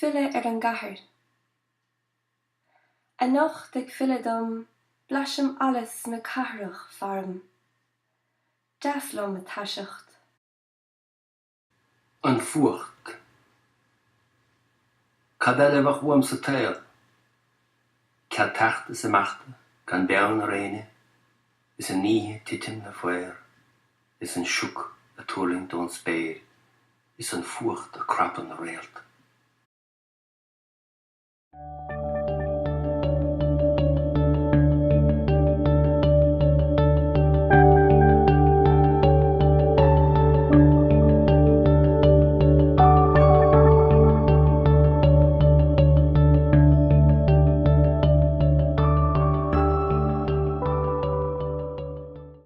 Filleadh ar an gcathair. Anocht ag filleadh dom, blaisim allas na cathrach faram. Deas liom a taiseacht. An fuacht. Cad eile a bheadh uaim sa tsaol? Cead teachta is imeachta gan beann ar éinne, is an oíche ag titim 'na faobhar, is an sioc ag tuirlingt ón spéir, is an fuacht ag crapadh na réalt.